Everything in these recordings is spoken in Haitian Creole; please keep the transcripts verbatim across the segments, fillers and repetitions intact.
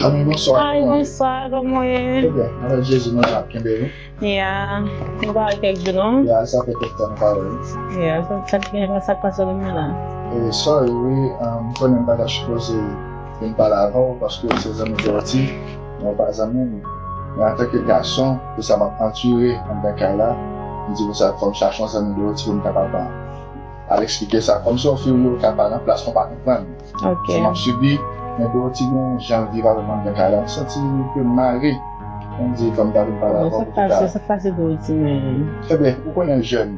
Ami, bonswa. Ay, bonswa, kòman w ye? Trè byen. Avèk Jezi, nou la ap kenbe, wi. Ya, nou pa wè kèk jou, non? Ya, sa fè kèk tan nou pa wè, wi. Ya, sa, sa k gen, sa k pase nan men la? E, sorry, wi, um, m konnen m pa ta sipoze vin pale avè w, paske w se zanmi Dorothy, men w pa zanmi m. Men antanke gason, e sa m ap andire anndan kay la, m di konsa, fò m chache yon zanmi Dorothy pou m kapab al eksplike sa. Kòmsi yon fi wi, ou ka pale nan plas mwen, pa konprann. Ok. Sa m ap sibi, men Dorothy gen yon jan l viv avèk mwen anndan kay la. M santi ke m mare. M di, fò m ta vin pale avè w pou pita. Sa k pase, sa k pase Dorothy menm? Ebyen, ou konnen l jèn.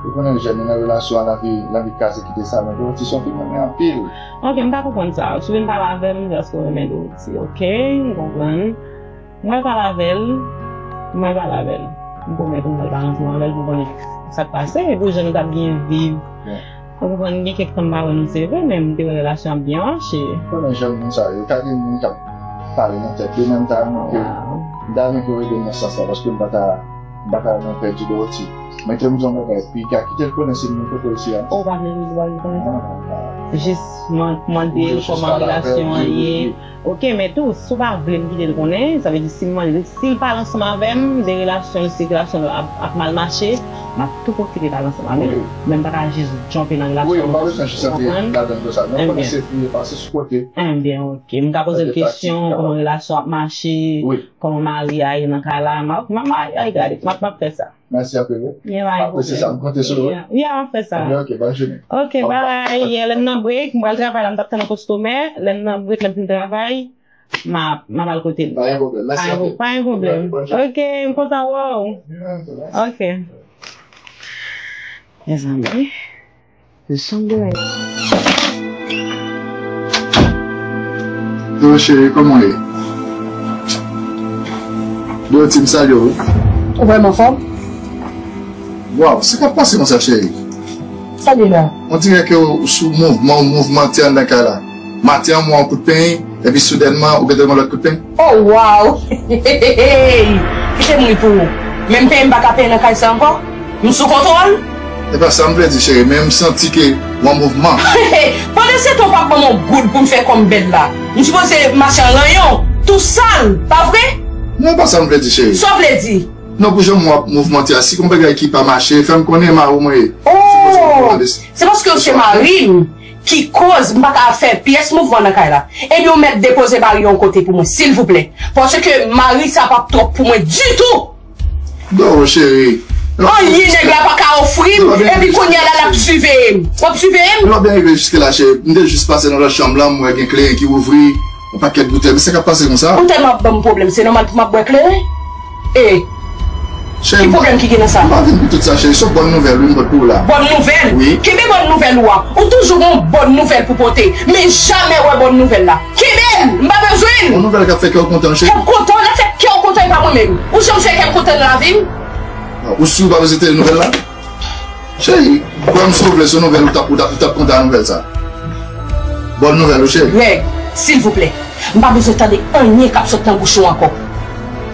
Ou konnen l jèn, li nan relasyon an, l anvi, l anvi kraze kite sa, men Dorothy se yon fi m renmen anpil. Ok, m ka konprann sa. Si w vin pale avè m, se paske w renmen Dorothy, ok? M konprann. Mwen pale avè l, mwen pale avè l. M pwomèt ou m pral pale ansanm avè l pou konnen sa k pase, epi jan nou t ap byen viv. Ou konprann, gen kèk tan m pa wè nou, se vre, men m te wè relasyon ap byen mache. Konnen jan moun sa yo, ka gen moun k ap pale nan tèt yo, men m ta renmen ke, m ta renmen ke w ede m nan sans la, paske m pa ta, m pa ta renmen pèdi Dorothy. Mete m di yon bagay, piga, kite l konnen se moun kote w isi a. Ou pa vle l, ou pa vle l konnen sa? Jis mande l kòman relasyon an ye. Ok, men tou, si w pa vle m kite l konnen, sa vle di si m mande l, si l pale ansanm avè m de relasyon l, si relasyon l ap, ap mal mache, m ap tou pwofite pale ansanm avè l. Men m pa ka jis djanpe nan relasyon an. Wi, ou pa bezwen jis antre ladan l konsa. Non, konnen se fouye pase sou kote. Enben, ok. M ka poze l kesyon, kòman relasyon ap mache, kòman mari a ye nan kay la. M ap, m ap, ay, gade, m ap, m ap fè sa. Mèsi anpil, wi. M apresye sa, m konte sou ou. Ya, m ap fè sa. Ebyen, ok, bòn jounen. Ok, bye. Lè m nan break, m pral travay la, m t ap tann yon kostomè. Lè m nan break, lè m fin travay, m a, m a al kote l. Pa gen pwoblèm, mèsi anpil. Pa gen pwoblèm. Ok, bòn jounen. Ok, m kontan wè w. Ok. Mezanmi. Yo cheri, kòman w ye? Yo ti m salye w. Ou vrèman anfòm? Waw, sa k ap pase konsa, cheri? Sa li la? On dirè ke w sou mouvman, w mouvmante anndan kay la. Maten an, m wè yon kout peny, epi soudènman, ou gentan gen lòt kout peny. Oh, waw! Kite m ri pou ou. Menm peny m pa ka penyen nan kay sa ankò? M sou kontwòl? E pa sa m vle di, cheri, men m santi ke w an mouvman. Pandan se tan, w pa ban m yon goud pou m fè kòm bèd la. M sipoze mache an ranyon, tou sal, pa vre? Non, e pa sa m vle di, cheri. Sa w vle di? Non, pou jan w ap mouvmante a, si gon bagay ki pa mache, fè m konnen, mari w mwen ye. Oh! Se paske w se mari m ki koz m pa ka fè pyès mouvman nan kay la. Ebyen, w mèt depoze mari yon kote pou mwen, silvouplè. Paske mari sa p ap twòp pou mwen ditou. Doro, cheri. Anyen nèg la pa ka ofri m, epi kounye a la, l ap siveye m. W ap siveye m? Nou pa byen rive jiske la, cheri. M te jis pase nan lòt chanm lan, m wè gen kleren ki ouvri, yon pakèt boutèy. Men sa k ap pase konsa? Ou tèlman ap ban m pwoblèm, se nòmal pou m ap bwè kleren? E, ki pwoblèm ki gen nan sa? M pa vin pou tout sa, cheri. Se yon bòn nouvèl, wi, m pote pou ou la. Bòn nouvèl? Wi. Kenbe bòn nouvèl ou a. Ou toujou gen yon bòn nouvèl pou pote, men jamè wè bòn nouvèl la. Kenbe l! M pa bezwen l! Yon nouvèl k ap fè kè w kontan, cheri. Kè m kontan? Lè fè kè w kontan, e pa mwen menm. Ou janm fè kè m kontan nan lavi m? Ou si w pa bezwen tande nouvèl la? Cheri, kwè m, si w vle, se yon nouvèl ou t ap, ou t ap, ou t ap kontan a nouvèl sa. Bòn nouvèl, wi, cheri. Règ, silvouplè. M pa bezwen tande anyen k ap sot nan bouch ou ankò.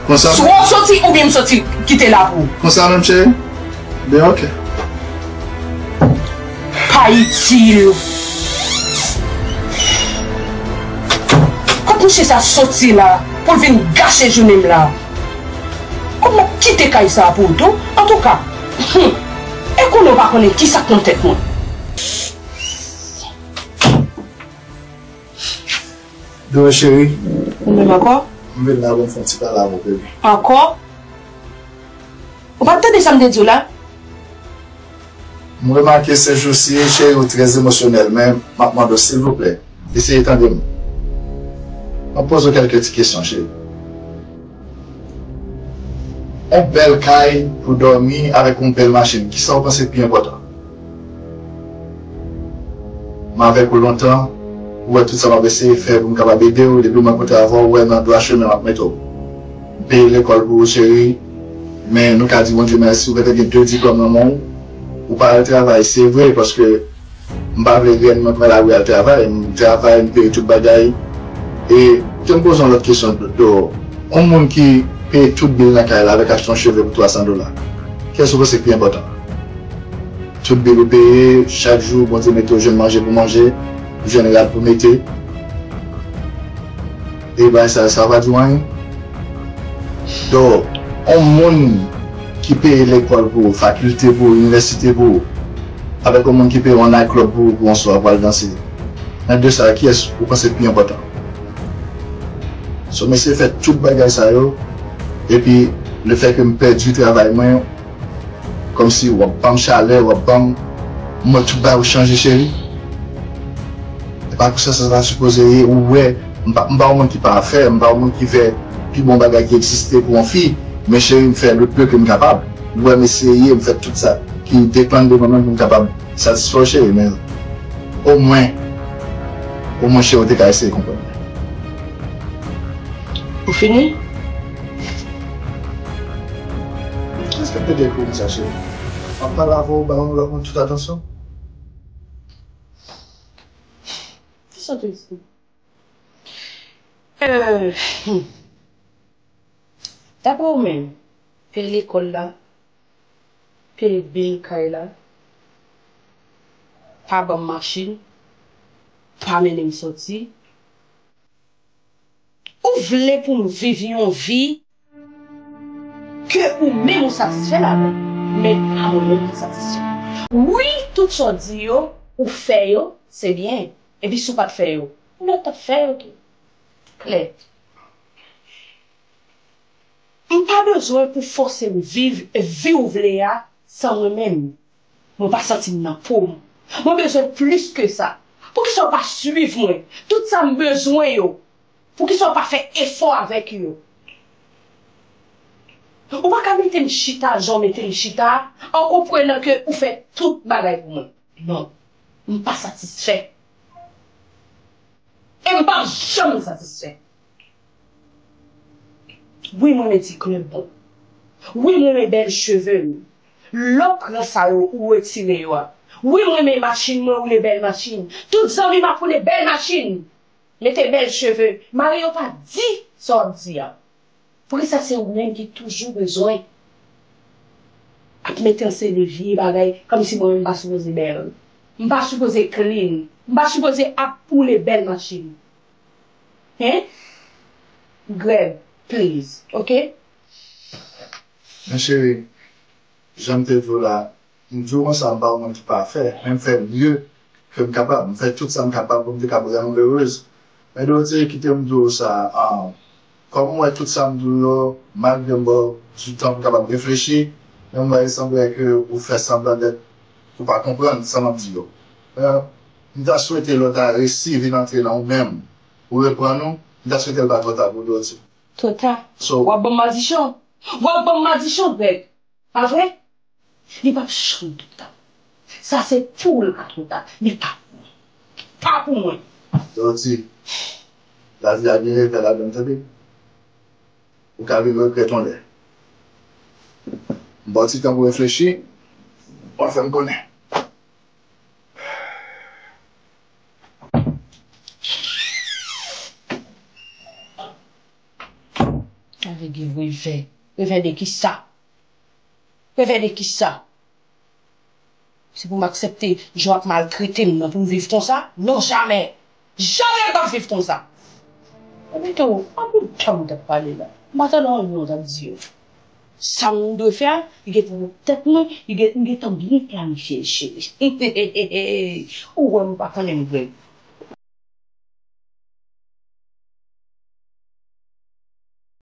Konsa? Swa w soti oubyen m soti kite la pou ou. Konsa menm, cheri? Ben, ok. Pa itil. Kot mesye sa soti la pou l vin gache jounen m la? Kot m ap kite kay sa a pou ou tou? Antouka, hmm, e konnen w pa konnen kisa k nan tèt mwen. Doro cheri. Ou menm ankò? M vin la pou m fè yon ti pale avè w, baby. Ankò? Ou pa t tande sa m te di w la? M remake se jou si, cheri, ou trè emosyonèl, men m ap mande w, silvouplè, eseye tande m. M ap poze w kèlke ti kesyon, cheri. Yon bèl kay pou dòmi avèk yon bèl machin, kisa w panse k pi enpòtan? M avèk ou lontan, ou wè tout sa m ap eseye fè pou m kapab ede w, depi m rankontre avè w, ou wè nan dwa chemen m ap mete w. M peye lekòl pou ou, cheri, men nou ka di Bondye mèsi, ou gentan gen de diplòm nan men w, ou pa al travay, se vre, paske m pa vle grenn mwen pran lari al travay, m travay, m peye tout bagay. E, te m poze yon lòt kesyon, Doro. Yon moun ki peye tout bil nan kay la avèk achte yon cheve pou twa san dola, kiyès ou panse k pi enpòtan? Tout bil ou peye, chak jou, Bondye mete w jwenn manje pou manje, jwenn rad pou mete. E bagay sa, sa pa di w anyen. Donk, yon moun ki peye lekòl pou ou, fakilte pou ou, inivèsite pou ou, avèk yon moun ki peye yon night club pou ou, pou yon swa, pou al danse. Nan de sa, kiyès ou panse ki pi enpòtan? So, m eseye fè tout bagay sa yo, epi lefètke m pèdi travay mwen, kòmsi w ap ban m chalè, w ap ban m, mwen tout bagay ou chanje, cheri. E pa konsa sa ta sipoze ye, ou wè, m pa, m pa yon moun ki pafè, m pa yon moun ki fè pi bon bagay ki egziste pou yon fi, men cheri, m fè le peu ke m kapab. Ou wè, m eseye, m fè tout sa ki depann de mwen menm pou m kapab satisfè w, cheri, men omwen, omwen, cheri, w te ka eseye konprann mwen. Ou fini? Kiyès k ap pete kou konsa, cheri? M ap pale avè w, ba yon lòt moun tout atansyon. Kisa w te di? Euh, hmm. Daprè w menm, peye lekòl la, peye bil kay la, pa ban m machin, pa mennen m soti, ou vle pou m viv yon vi ke ou menm ou satisfè ladan l, men pa mwen menm m satisfè. Wi, tout sa w di yo, ou fè yo, se byen. Epi si w pa t fè yo, yon lòt t ap fè yo tou. Klè. M pa bezwen pou fòse m viv vi w vle a san mwen menm. Mwen pa santi m nan po m. Mwen bezwen plis ke sa. Poukisa w pa swiv mwen? Tout sa m bezwen yo, poukisa w pa fè efò avèk yo? Ou pa ka mete m chita jan w mete m chita a, an konprenan ke ou fè tout bagay pou mwen. Non, m pa satisfè. E m p ap janm satisfè. Wi, m renmen ti klèb mwen. Wi, m renmen bèl cheve m. Lè w pran sa yo, ou retire yo a. Wi, m renmen machin mwen, ou renmen bèl machin. Tout zanmi m ap woule bèl machin. Mete bèl cheve. Mari yo pa di sa w ap di a. Poukisa se ou menm ki toujou bezwen ap mete yon seri de vye bagay, kòmsi mwen menm m pa sipoze bèl? M pa sipoze clean? M pa sipoze ap woule bèl machin? Hein? Greg, please, ok? Men cheri, jan m te di w la, m di w konsa, m pa yon moun ki pafè, men m fè mye ke m kapab. M fè tout sa m kapab pou m te kapab rann ou erez. Men Dorothy, kite m di w sa, ah, kòm m wè tout sa m di w yo, malgre m ba w di tan pou w kapab reflechi, men m wè l sanble ke ou fè sanblan dèt ou pa konprann sa m ap di yo. Men, m ta swete lè w ta resi vin antre nan ou menm, ou reprann ou, m ta swete l pa twò ta pou Dorothy. Twò ta? So, w ap ban m madichon? W ap ban m madichon, Greg? Pa vre? Li p ap janm twò ta. Sa se pou l pa twò ta, men pa pou mwen. Pa pou mwen. Dorothy, lavi a gen revè ladan l, tande? Ou ka vin regrèt yon lè. M ba w ti tan pou reflechi, w a fè m konnen. Avè gen revè. Revè de kisa? Revè de kisa? Se pou m aksepte jan w ap maltrete m nan pou m viv konsa? Non, jamè! Jamè m p ap viv konsa! Ebyen, tou, an bout tan m t ap pale la. M pa tande anyen w t ap di yo. Sa m dwe fè a, li gentan nan tèt mwen, li gen, m gentan byen planifye l, cheri. Ou wè m pa konnen m vre.